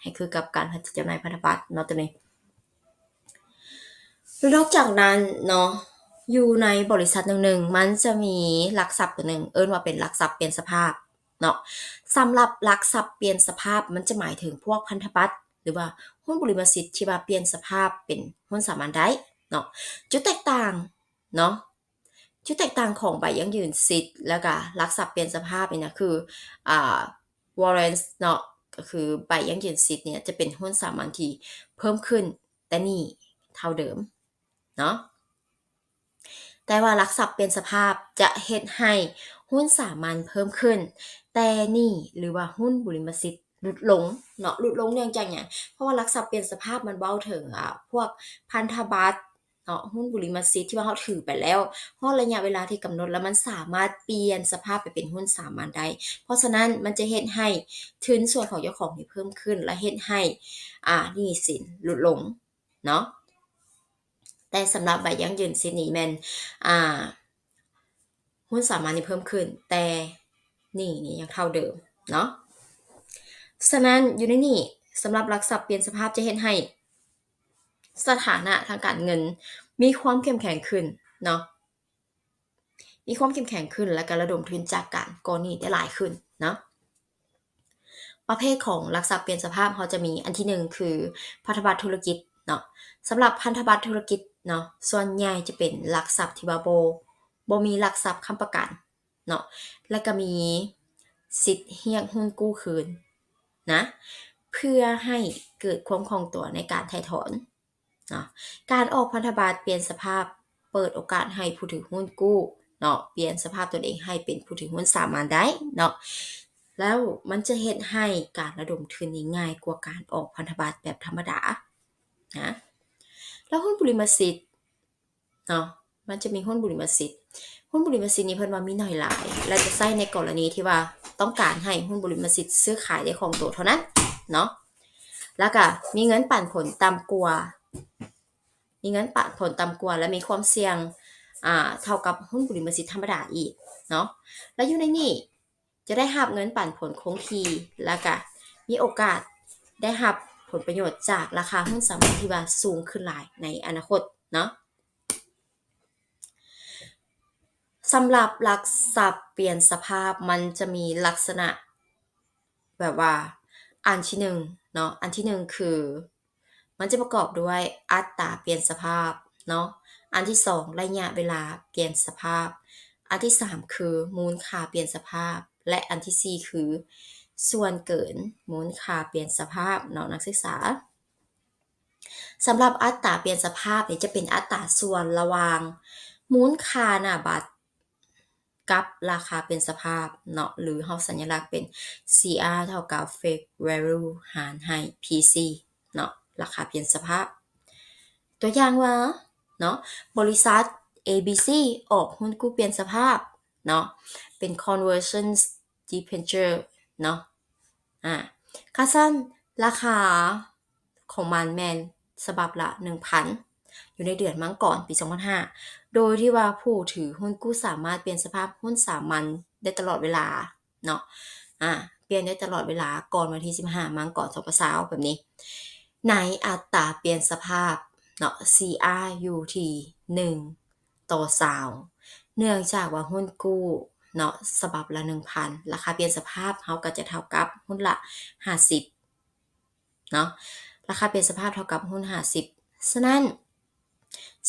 ໃຫ້ຄືກັບການຈັດຈຳໜ່າຍພັນທະບັດເນາະ ໂຕນີ້. ນອກຈາກນັ້ນເນາະ ຢູ່ໃນບໍລິສັດໜຶ່ງໆ ມັນຈະມີຫຼັກຊັບໂຕໜຶ່ງ ເອີ້ນວ່າເປັນຫຼັກຊັບປ່ຽນສະພາບເນາະ. ສຳລັບຫຼັກຊັບປ່ຽນສະພາບ ມັນຈະໝາຍເຖິງພວກພັນທະບັດ ຫຼືວ່າຫຸ້ນບຸລິມະສິດທີ່ວ່າປ່ຽນສະພາບເປັນຫຸ້ນສາມັນໄດ້ເນາະ. ຈຸດແຕກຕ່າງເນາະ ຈຸດແຕກຕ່າງຂອງໃບຢັ້ງຢືນສິດ ແລ້ວກະຫຼັກຊັບປ່ຽນສະພາບນີ້ນະ ຄື ອ່າ ວອຣັນເນາະ ກໍຄືໃບຢັ້ງຢືນສິດນີ້ຈະເປັນຫຸ້ນສາມັນທີ່ເພີ່ມຂຶ້ນ ແຕ່ໜີ້ເທົ່າເດີມເນາະ. ແຕ່ວ່າຫຼັກຊັບປ່ຽນສະພາບຈະເຮັດໃຫ້ຫຸ້ນສາມັນເພີ່ມຂຶ້ນ ແຕ່ໜີ້ ຫຼືວ່າຫຸ້ນບຸລິມະສິດຫຼຸດລົງເນາະ. ຫຼຸດລົງເນື່ອງຈາກຫຍັງ? ເພາະວ່າຫຼັກຊັບປ່ຽນສະພາບມັນເວົ້າເຖິງ ອ່າ ພວກພັນທະບັດ ເນາະ ຫຸ້ນບຸລິມະສິດທີ່ວ່າເຮົາຖືໄປແລ້ວ ຮອດໄລຍະເວລາທີ່ກຳນົດແລ້ວ ມັນສາມາດປ່ຽນສະພາບໄປເປັນຫຸ້ນສາມັນໄດ້. ເພາະສະນັ້ນ ມັນຈະເຮັດໃຫ້ທຶນສ່ວນຂອງເຈົ້າຂອງນີ້ເພີ່ມຂຶ້ນ ແລະ ເຮັດໃຫ້ ອ່າ ໜີ້ສິນຫຼຸດລົງເນາະ. ແຕ່ສຳລັບໃບຢັ້ງຢືນສິດນີ້ແມ່ນ ອ່າ ຫຸ້ນສາມັນນີ້ເພີ່ມຂຶ້ນ ແຕ່ໜີ້ນີ້ຍັງເທົ່າເດີມເນາະ. ສະນັ້ນ ຢູ່ໃນນີ້ ສຳລັບຫຼັກຊັບປ່ຽນສະພາບຈະເຮັດໃຫ້ ສະຖານະທາງການເງິນມີຄວາມເຂັ້ມແຂງຂຶ້ນເນາະ ມີຄວາມເຂັ້ມແຂງຂຶ້ນ ແລະ ກະລະດົມທຶນຈາກການກ່ອໜີ້ໄດ້ຫຼາຍຂຶ້ນເນາະ. ປະເພດຂອງຫຼັກຊັບປ່ຽນສະພາບ ເຮົາຈະມີອັນທີໜຶ່ງຄືພັນທະບັດທຸລະກິດເນາະ. ສຳລັບພັນທະບັດທຸລະກິດເນາະ ສ່ວນໃຫຍ່ຈະເປັນຫຼັກຊັບທີ່ວ່າບໍ່ ບໍ່ມີຫຼັກຊັບຄ້ຳປະກັນ ເນາະ ແລະ ກະມີສິດຮຽກຫຸ້ນກູ້ຄືນນະ ເພື່ອໃຫ້ເກີດຄວາມຄ່ອງຕົວໃນການຖ່າຍຖອນເນາະ. ການອອກພັນທະບັດປ່ຽນສະພາບເປີດໂອກາດໃຫ້ຜູ້ຖືຫຸ້ນກູ້ເນາະ ປ່ຽນສະພາບຕົນເອງໃຫ້ເປັນຜູ້ຖືຫຸ້ນສາມັນໄດ້ເນາະ ແລ້ວມັນຈະເຮັດໃຫ້ການລະດົມທຶນນີ້ງ່າຍກວ່າການອອກພັນທະບັດແບບທຳມະດານະ. ແລ້ວຫຸ້ນບຸລິມະສິດ ເນາະ ມັນຈະມີຫຸ້ນບຸລິມະສິດ. ຫຸ້ນບຸລິມະສິດນີ້ເພິ່ນວ່າມີໜ້ອຍຫຼາຍ ແລະ ຈະໃຊ້ໃນກໍລະນີທີ່ວ່າຕ້ອງການໃຫ້ຫຸ້ນບຸລິມະສິດຊື້ຂາຍໄດ້ຄ່ອງໂຕເທົ່ານັ້ນເນາະ ແລ້ວກະມີເງິນປັນຜົນຕ່ຳກວ່າ ມີເງິນປັນຜົນຕ່ຳກວ່າ ແລະ ມີຄວາມສ່ຽງ ອ່າ ເທົ່າກັບຫຸ້ນບຸລິມະສິດທຳມະດາອີກເນາະ ແລະ ຢູ່ໃນນີ້ ຈະໄດ້ຮັບເງິນປັນຜົນຄົງທີ່ ແລ້ວກະມີໂອກາດໄດ້ຮັບຜົນປະໂຫຍດຈາກລາຄາຫຸ້ນສາມັນທີ່ວ່າສູງຂຶ້ນຫຼາຍໃນອະນາຄົດເນາະ. ສຳລັບຫຼັກຊັບປ່ຽນສະພາບ ມັນຈະມີລັກສະນະແບບວ່າ ອັນທີໜຶ່ງເນາະ ອັນທີໜຶ່ງຄື ມັນຈະປະກອບດ້ວຍອັດຕາປ່ຽນສະພາບເນາະ, ອັນທີສອງ ໄລຍະເວລາປ່ຽນສະພາບ, ອັນທີສາມ ຄືມູນຄ່າປ່ຽນສະພາບ ແລະ ອັນທີສີ່ ຄືສ່ວນເກີນມູນຄ່າປ່ຽນສະພາບເນາະ ນັກສຶກສາ. ສຳລັບອັດຕາປ່ຽນສະພາບນີ້ ຈະເປັນອັດຕາສ່ວນລະຫວ່າງມູນຄ່າໜ້າບັດ ກັບລາຄາປ່ຽນສະພາບເນາະ ຫຼື ເຮົາສັນຍະລັກເປັນ ຊີອາ ເທົ່າກັບ Face Value ຫານໃຫ້ ພີ ເນາະ ລາຄາປ່ຽນສະພາບ. ຕົວຢ່າງວ່າເນາະ ບໍລິສັດ ເອ ບີ ຊີ ອອກຫຸ້ນກູ້ປ່ຽນສະພາບເນາະ ເປັນ Conversion Debenture ເນາະ ອາ ຄັນຊັ້ນ ລາຄາຂອງມັນແມ່ນສະບັບລະໜຶ່ງພັນ ຢູ່ໃນເດືອນມັງກອນ ປີສອງພັນຫ້າ ໂດຍທີ່ວ່າຜູ້ຖືຫຸ້ນກູ້ສາມາດປ່ຽນສະພາບຫຸ້ນສາມັນໄດ້ຕະຫຼອດເວລາເນາະ ອາ ປ່ຽນໄດ້ຕະຫຼອດເວລາກ່ອນວັນທີສິບຫ້າ ມັງກອນ ສອງພັນຊາວ ແບບນີ້ ໃນອັດຕາປ່ຽນສະພາບເນາະ ຊີອາ ຢູ່ທີ່ໜຶ່ງຕໍ່ຊາວ ເນື່ອງຈາກວ່າຫຸ້ນກູ້ເນາະ ສະບັບລະໜຶ່ງພັນ ລາຄາປ່ຽນສະພາບເຮົາກໍຈະເທົ່າກັບຫຸ້ນລະຫ້າສິບ ເນາະ ລາຄາປ່ຽນສະພາບເທົ່າກັບຫຸ້ນຫ້າສິບ ສະນັ້ນ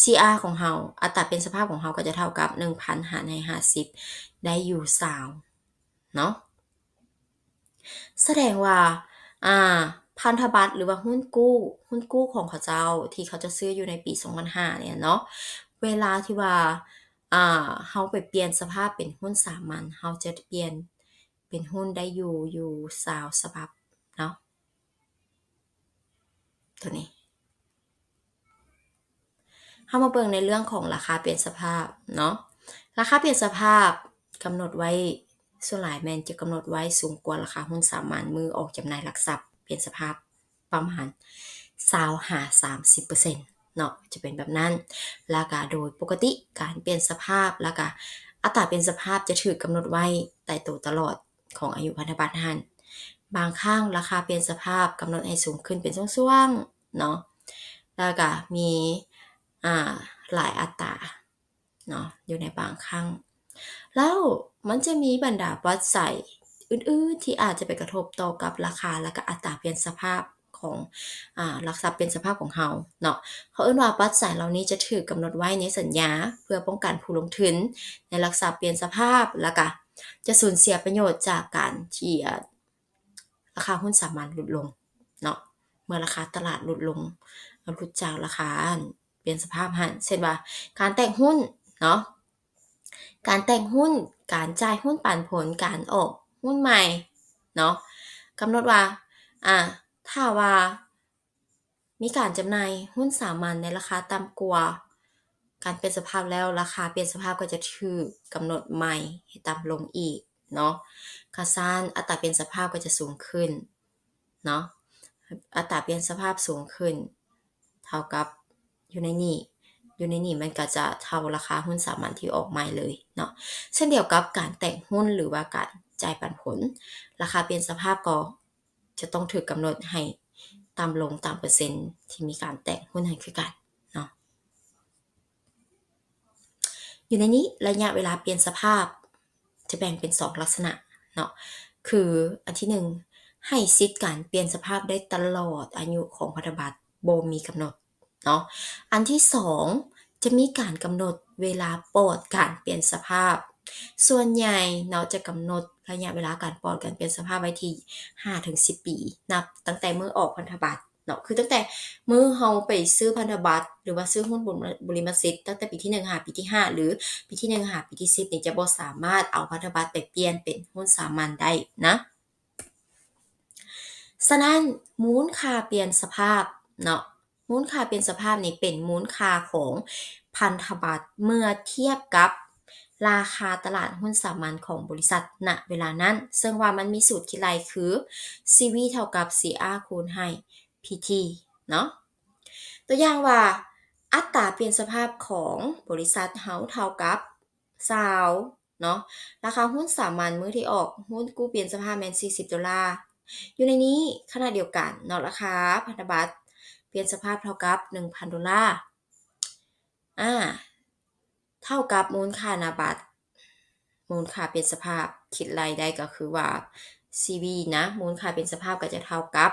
ຊີອາ ຂອງເຮົາ ອັດຕາປ່ຽນສະພາບຂອງເຮົາກໍຈະເທົ່າກັບໜຶ່ງພັນຫານໃຫ້ຫ້າສິບ ໄດ້ຢູ່ຊາວເນາະ ສະແດງວ່າ ອາ ພັນທະບັດ ຫຼືວ່າຫຸ້ນກູ້ ຫຸ້ນກູ້ຂອງເຂົາເຈົ້າ ທີ່ເຂົາເຈົ້າຊື້ຢູ່ໃນປີສອງພັນຫ້ານີ້ເນາະ ເວລາທີ່ວ່າ ອາ ເຮົາໄປປ່ຽນສະພາບເປັນຫຸ້ນສາມັນ ເຮົາຈະປ່ຽນເປັນຫຸ້ນໄດ້ຢູ່ ຢູ່ຊາວສະບັບເນາະ. ຕົວນີ້ ເຮົາມາເບິ່ງໃນເລື່ອງຂອງລາຄາປ່ຽນສະພາບເນາະ ລາຄາປ່ຽນສະພາບກຳນົດໄວ້ ສ່ວນຫຼາຍແມ່ນຈະກຳນົດໄວ້ສູງກວ່າລາຄາຫຸ້ນສາມັນມື້ອອກຈຳໜ່າຍຫຼັກຊັບປ່ຽນສະພາບປະມານຊາວຫາສາມສິບເປີເຊັນເນາະ ຈະເປັນແບບນັ້ນ ແລ້ວກະໂດຍປົກກະຕິການປ່ຽນສະພາບ ແລ້ວກະອັດຕາປ່ຽນສະພາບຈະຖືກກຳນົດໄວ້ຕາຍໂຕຕະຫຼອດ ຂອງອາຍຸພັນທະບັດຫັ້ນ ບາງຄັ້ງລາຄາປ່ຽນສະພາບກຳນົດໃຫ້ສູງຂຶ້ນເປັນຊ່ວງໆເນາະ ແລ້ວກະມີ ອ່າ ຫຼາຍອັດຕາເນາະ ຢູ່ໃນບາງຄັ້ງ. ແລ້ວມັນຈະມີບັນດາປັດໄຈອື່ນໆທີ່ອາດຈະໄປກະທົບຕໍ່ກັບລາຄາ ແລະກະອັດຕາປ່ຽນສະພາບຂອງ ອ່າ ຫຼັກຊັບປ່ຽນສະພາບຂອງເຮົາເນາະ. ເຂົາເອີ້ນວ່າປັດໄຈເຫຼົ່ານີ້ຈະຖືກກຳນົດໄວ້ໃນສັນຍາ ເພື່ອປ້ອງກັນຜູ້ລົງທຶນໃນຫຼັກຊັບປ່ຽນສະພາບ ແລະກະຈະສູນເສຍປະໂຫຍດຈາກການທີ່ ລາຄາຫຸ້ນສາມັນຫຼຸດລົງເນາະ ເມື່ອລາຄາຕະຫຼາດຫຼຸດລົງ ຫຼຸດຈາກລາຄາ ອັນ ປ່ຽນສະພາບຫັ້ນ ເຊັ່ນວ່າ ການແຕກຫຸ້ນເນາະ ການແຕກຫຸ້ນ ການຈ່າຍຫຸ້ນປັນຜົນ ການອອກຫຸ້ນໃໝ່ເນາະ ກຳນົດວ່າ ອ່າ ຖ້າວ່າ ມີການຈຳໜ່າຍຫຸ້ນສາມັນໃນລາຄາຕ່ຳກວ່າການປ່ຽນສະພາບແລ້ວ ລາຄາປ່ຽນສະພາບກໍຈະຖືກກຳນົດໃໝ່ໃຫ້ຕ່ຳລົງອີກເນາະ. ຄັນຊັ້ນ ອັດຕາປ່ຽນສະພາບກໍຈະສູງຂຶ້ນເນາະ ອັດຕາປ່ຽນສະພາບສູງຂຶ້ນ ເທົ່າກັບຢູ່ໃນນີ້ ຢູ່ໃນນີ້ມັນກໍຈະເທົ່າລາຄາຫຸ້ນສາມັນທີ່ອອກໃໝ່ເລີຍເນາະ. ເຊັ່ນດຽວກັບການແຕກຫຸ້ນ ຫຼືວ່າການຈ່າຍປັນຜົນ ລາຄາປ່ຽນສະພາບກໍ ຈະຕ້ອງຖືກກຳນົດໃຫ້ຕ່ຳລົງຕາມເປີເຊັນທີ່ມີການແຕກຫຸ້ນຫັ້ນຄືກັນເນາະ. ຢູ່ໃນນີ້ ໄລຍະເວລາປ່ຽນສະພາບຈະແບ່ງເປັນສອງລັກສະນະເນາະ ຄືອັນທີໜຶ່ງ ໃຫ້ສິດການປ່ຽນສະພາບໄດ້ຕະຫຼອດອາຍຸຂອງພັນທະບັດ ບໍ່ມີກຳນົດ ເນາະ. ອັນທີສອງ ຈະມີການກຳນົດເວລາປອດການປ່ຽນສະພາບ. ສ່ວນໃຫຍ່ເນາະ ຈະກຳນົດໄລຍະເວລາການປອດການປ່ຽນສະພາບໄວ້ທີ່ຫ້າເຖິງສິບປີ ນັບຕັ້ງແຕ່ມື້ອອກພັນທະບັດເນາະ ຄືຕັ້ງແຕ່ມື້ເຮົາໄປຊື້ພັນທະບັດ ຫຼືວ່າຊື້ຫຸ້ນບຸ ບຸລິມະສິດ ຕັ້ງແຕ່ປີທີໜຶ່ງຫາປີທີຫ້າ ຫຼືປີທີໜຶ່ງຫາປີທີສິບນີ້ ຈະບໍ່ສາມາດເອົາພັນທະບັດໄປປ່ຽນເປັນຫຸ້ນສາມັນໄດ້ນະ. ສະນັ້ນ ມູນຄ່າປ່ຽນສະພາບເນາະ ມູນຄ່າປ່ຽນສະພາບນີ້ເປັນມູນຄ່າຂອງພັນທະບັດເມື່ອທຽບກັບລາຄາຕະຫຼາດຫຸ້ນສາມັນຂອງບໍລິສັດນະເວລານັ້ນ ເຊິ່ງວ່າມັນມີສູດຄິດໄລ່ຄື ຊີວີ ເທົ່າກັບ ຊີອາ ຄູນໃຫ້ ພີທີ ເນາະ. ຕົວຢ່າງວ່າ ອັດຕາປ່ຽນສະພາບຂອງບໍລິສັດເຮົາເທົ່າກັບ ຊາວເນາະ ລາຄາຫຸ້ນສາມັນມື້ທີ່ອອກຫຸ້ນກູ້ປ່ຽນສະພາບແມ່ນສີ່ສິບໂດລາ. ຢູ່ໃນນີ້ຂະນະດຽວກັນເນາະ ລາຄາພັນທະບັດປ່ຽນສະພາບເທົ່າກັບໜຶ່ງພັນໂດລາ ອາ ເທົ່າກັບມູນຄ່າໜ້າບັດ ມູນຄ່າປ່ຽນສະພາບ ຄິດໄລ່ໄດ້ກໍຄືວ່າ ຊີວີ ນະ ມູນຄ່າປ່ຽນສະພາບກໍຈະເທົ່າກັບ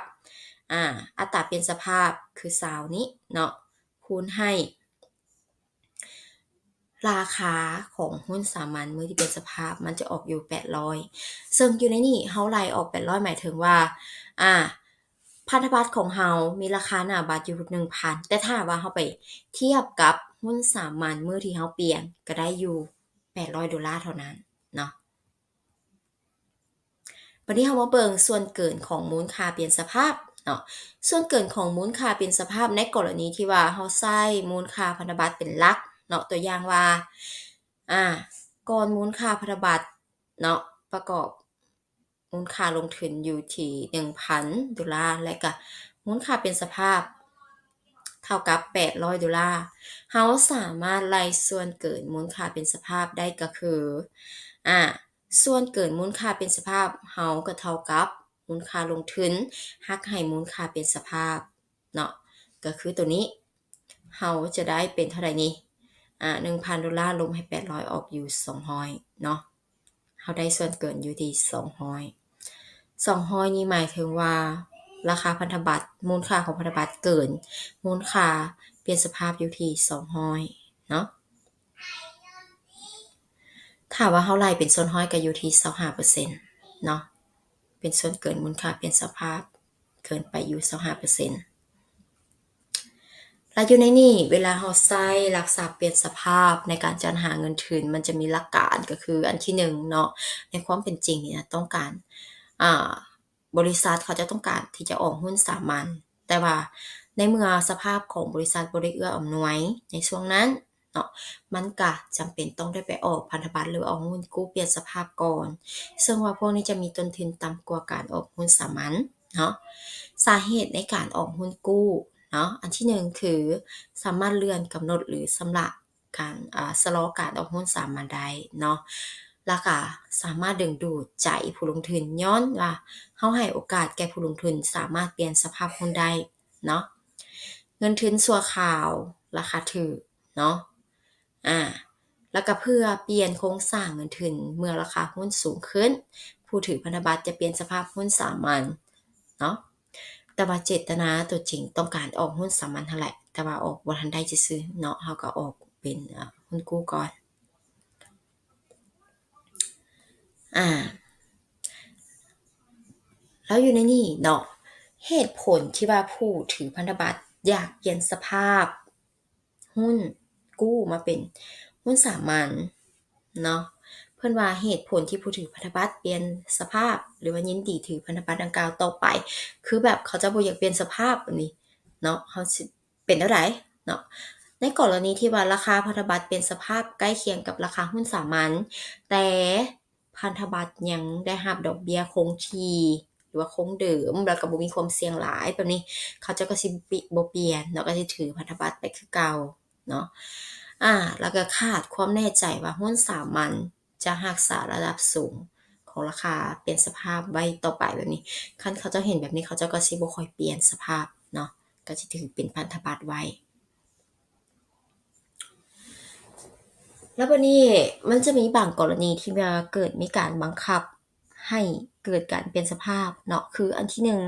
ອາ ອັດຕາປ່ຽນສະພາບຄືຊາວນີ້ເນາະ ຄູນໃຫ້ ລາຄາຂອງຫຸ້ນສາມັນມື້ທີ່ປ່ຽນສະພາບ ມັນຈະອອກຢູ່ແປດຮ້ອຍ ເຊິ່ງຢູ່ໃນນີ້ເຮົາໄລ່ອອກແປດຮ້ອຍ ໝາຍເຖິງວ່າ ອາ ພັນທະບັດຂອງເຮົາມີລາຄາໜ້າບັດຢູ່ໜຶ່ງພັນ ແຕ່ຖ້າວ່າເຮົາໄປທຽບກັບຫຸ້ນສາມັນມື້ທີ່ເຮົາປ່ຽນ ກໍໄດ້ຢູ່ແປດຮ້ອຍໂດລາເທົ່ານັ້ນເນາະ. ບັດນີ້ເຮົາມາເບິ່ງສ່ວນເກີນຂອງມູນຄ່າປ່ຽນສະພາບເນາະ ສ່ວນເກີນຂອງມູນຄ່າປ່ຽນສະພາບ ໃນກໍລະນີທີ່ວ່າເຮົາໃຊ້ມູນຄ່າພັນທະບັດເປັນຫຼັກເນາະ ຕົວຢ່າງວ່າ ອາ ກ່ອນມູນຄ່າພັນທະບັດເນາະ ປະກອບມູນຄ່າລົງທຶນຢູ່ທີ່ໜຶ່ງພັນໂດລາ ແລະກະມູນຄ່າປ່ຽນສະພາບເທົ່າກັບແປດຮ້ອຍໂດລາ ເຮົາສາມາດໄລ່ສ່ວນເກີນມູນຄ່າປ່ຽນສະພາບໄດ້ກໍຄື ອາ ສ່ວນເກີນມູນຄ່າປ່ຽນສະພາບເຮົາກໍເທົ່າກັບມູນຄ່າລົງທຶນ ຫັກໃຫ້ມູນຄ່າປ່ຽນສະພາບເນາະ ກໍຄືໂຕນີ້ ເຮົາຈະໄດ້ເປັນເທົ່າໃດນີ້ ອາ ໜຶ່ງພັນໂດລາ ລົບໃຫ້ແປດຮ້ອຍ ອອກຢູ່ສອງຮ້ອຍເນາະ ເຮົາໄດ້ສ່ວນເກີນຢູ່ທີ່ສອງຮ້ອຍ ສອງຮ້ອຍນີ້ໝາຍເຖິງວ່າ ລາຄາພັນທະບັດ ມູນຄ່າຂອງພັນທະບັດເກີນມູນຄ່າປ່ຽນສະພາບຢູ່ທີ່ສອງຮ້ອຍເນາະ. ຖ້າວ່າເຮົາໄລ່ເປັນສ່ວນຮ້ອຍກໍຢູ່ທີ່ຊາວຫ້າເປີເຊັນເນາະ ເປັນສ່ວນເກີນມູນຄ່າປ່ຽນສະພາບເກີນໄປຢູ່ຊາວຫ້າເປີເຊັນ ແລະຢູ່ໃນນີ້ເວລາເຮົາໃຊ້ຫຼັກຊັບປ່ຽນສະພາບໃນການຈັດຫາເງິນທຶນ ມັນຈະມີຫຼັກການ ກໍຄືອັນທີໜຶ່ງເນາະ ໃນຄວາມເປັນຈິງນີ້ນະ ຕ້ອງການ ອາ ບໍລິສັດເຂົາເຈົ້າຕ້ອງການທີ່ຈະອອກຫຸ້ນສາມັນ ແຕ່ວ່າໃນເມື່ອສະພາບຂອງບໍລິສັດບໍ່ໄດ້ເອື້ອອຳນວຍໃນຊ່ວງນັ້ນເນາະ ມັນກະຈຳເປັນຕ້ອງໄດ້ໄປອອກພັນທະບັດ ຫຼືອອກຫຸ້ນກູ້ປ່ຽນສະພາບກ່ອນ ເຊິ່ງວ່າພວກນີ້ຈະມີຕົ້ນທຶນຕ່ຳກວ່າການອອກຫຸ້ນສາມັນເນາະ. ສາເຫດໃນການອອກຫຸ້ນກູ້ເນາະ ອັນທີໜຶ່ງຄືສາມາດເລື່ອນກຳນົດ ຫຼື ຊຳລະການ ອາ ຊະລໍການອອກຫຸ້ນສາມັນໄດ້ເນາະ. ລະກະສາມາດດຶງດູດໃຈຜູ້ລົງທຶນ ຍ້ອນວ່າເຮົາໃຫ້ໂອກາດແກ່ຜູ້ລົງທຶນສາມາດປ່ຽນສະພາບຮຸ້ນໄດ້ເນາະ. ເງິນທຶນຊົ່ວຄາວ ລາຄາຖືກເນາະ ອາ ລະກະເພື່ອປ່ຽນໂຄງສ້າງເງິນທຶນ ເມື່ອລາຄາຮຸ້ນສູງຂຶ້ນ ຜູ້ຖືພັນທະບັດຈະປ່ຽນສະພາບຮຸ້ນສາມັນເນາະ. ແຕ່ວ່າເຈດຕະນາຕົວຈິງຕ້ອງການອອກຮຸ້ນສາມັນຫັ້ນແຫຼະ ແຕ່ວ່າອອກບໍ່ທັນໄດ້ຊື່ໆເນາະ ເຮົາກໍອອກເປັນ ອາ ຮຸ້ນກູ້ກ່ອນ. ອາ ແລ້ວຢູ່ໃນນີ້ເນາະ ເຫດຜົນທີ່ວ່າຜູ້ຖືພັນທະບັດຢາກປ່ຽນສະພາບຮຸ້ນກູ້ມາເປັນຮຸ້ນສາມັນເນາະ ເພິ່ນວ່າເຫດຜົນທີ່ຜູ້ຖືພັນທະບັດປ່ຽນສະພາບ ຫຼືວ່າຍິນດີຖືພັນທະບັດດັ່ງກ່າວຕໍ່ໄປ ຄືແບບເຂົາເຈົ້າບໍ່ຢາກປ່ຽນສະພາບແບບນີ້ເນາະ ເຮົາຊິ ເປັນແນວໃດເນາະ ໃນກໍລະນີທີ່ວ່າລາຄາພັນທະບັດເປັນສະພາບໃກ້ຄຽງກັບລາຄາຮຸ້ນສາມັນ ແຕ່ພັນທະບັດຍັງໄດ້ຮັບດອກເບ້ຍຄົງທີ່ ຫຼືວ່າຄົງເດີມ ແລ້ວກໍບໍ່ມີຄວາມສ່ຽງຫຼາຍແບບນີ້ ເຂົາເຈົ້າກໍຊິບໍ່ປ່ຽນເນາະ ກໍຊິຖືພັນທະບັດໄປຄືເກົ່າເນາະ ອາ ແລ້ວກໍຂາດຄວາມແນ່ໃຈວ່າຮຸ້ນສາມັນ ຈະຮັກສາລະດັບສູງຂອງລາຄາປ່ຽນສະພາບໄວ້ຕໍ່ໄປແບບນີ້ ຄັນເຂົາເຈົ້າເຫັນແບບນີ້ ເຂົາເຈົ້າກໍຊິບໍ່ຄ່ອຍປ່ຽນສະພາບເນາະ ກໍຊິຖືເປັນພັນທະບັດໄວ້. ແລ້ວບັດນີ້ມັນຈະມີບາງກໍລະນີທີ່ວ່າເກີດມີການບັງຄັບໃຫ້ເກີດການປ່ຽນສະພາບເນາະ ຄືອັນທີໜຶ່ງ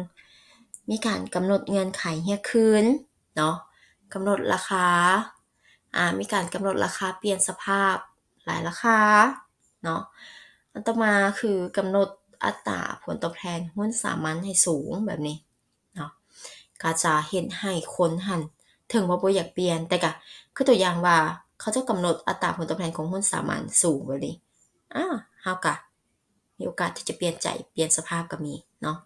ມີການກຳນົດເງື່ອນໄຂຮຽກຄືນເນາະ ກຳນົດລາຄາ ອາ ມີການກຳນົດລາຄາປ່ຽນສະພາບ ຫຼາຍລາຄາເນາະ ອັນຕໍ່ມາຄືກຳນົດອັດຕາຜົນຕອບແທນຮຸ້ນສາມັນໃຫ້ສູງແບບນີ້ເນາະ ກໍຈະເຮັດໃຫ້ຄົນຫັ້ນ ເຖິງວ່າບໍ່ຢາກປ່ຽນ ແຕ່ກໍຄືຕົວຢ່າງວ່າ ເຂົາເຈົ້າກຳນົດອັດຕາຜົນຕອບແທນຂອງຮຸ້ນສາມັນສູງແບບນີ້ ອາ ເຮົາກໍມີໂອກາດທີ່ຈະປ່ຽນໃຈ ປ່ຽນສະພາບກໍມີເນາະ.